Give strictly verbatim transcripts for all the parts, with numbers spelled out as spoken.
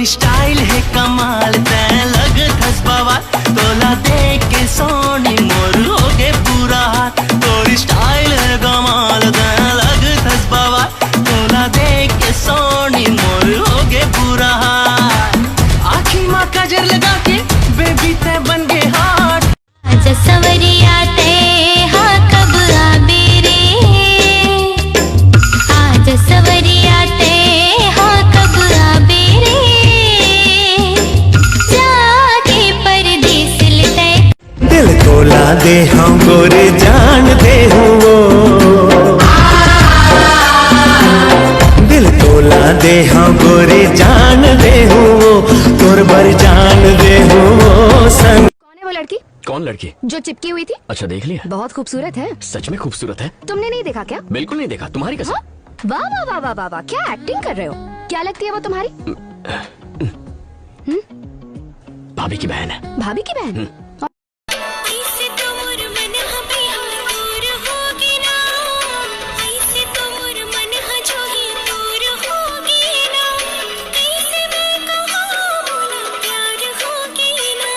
Style हे कमाल, तैं लगथस बवाल। तोला देख के सोनी मोर होगे बुरा हाल। तोर स्टाइल हे कमाल, तैं लगथस बवाल। तोला देख के सोनी मोर होगे बुरा हाल। आँखी मा काजर लगा के बेबी तैं बन गे हॉट। आज सवरिया ते हा कब आबे रे। आज सवरिया ते हा कब आबे रे। जाके परदेस ले ते। दिल तोला दे हूँ गोरी जान दे हूँ वो। दिल तोला दे हूँ गोरी जान दे हूँ वो। तोर बर जान दे हूँ वो संग। कौन है वो लड़की? कौन लड़की? जो चिपकी हुई थी। अच्छा, देख लिया। बहुत खूबसूरत है। सच में खूबसूरत है। तुमने नहीं देखा क्या? बिल्कुल नहीं देखा, तुम्हारी कसम। हाँ? वाह वाह वाह वाह वाह वाह, क्या एक्टिंग कर रहे हो? क्या लगती है वो तुम्हारी? हम्म? भाभी की बहन है। भाभी की बहन? हम्म। ऐसे तो मोर मन ह बेहाल तोर होगे ना, ऐसे तो मोर मन ह जोही तोर होगे ना, कैसे मैं कहूँ मोला प्यार होगे ना।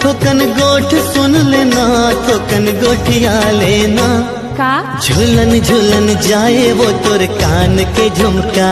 थोकन गोठ सुन लेना, थोकन गोठिया लेना। का? झुलन झुलन जाए वो तोर कान के झुमका।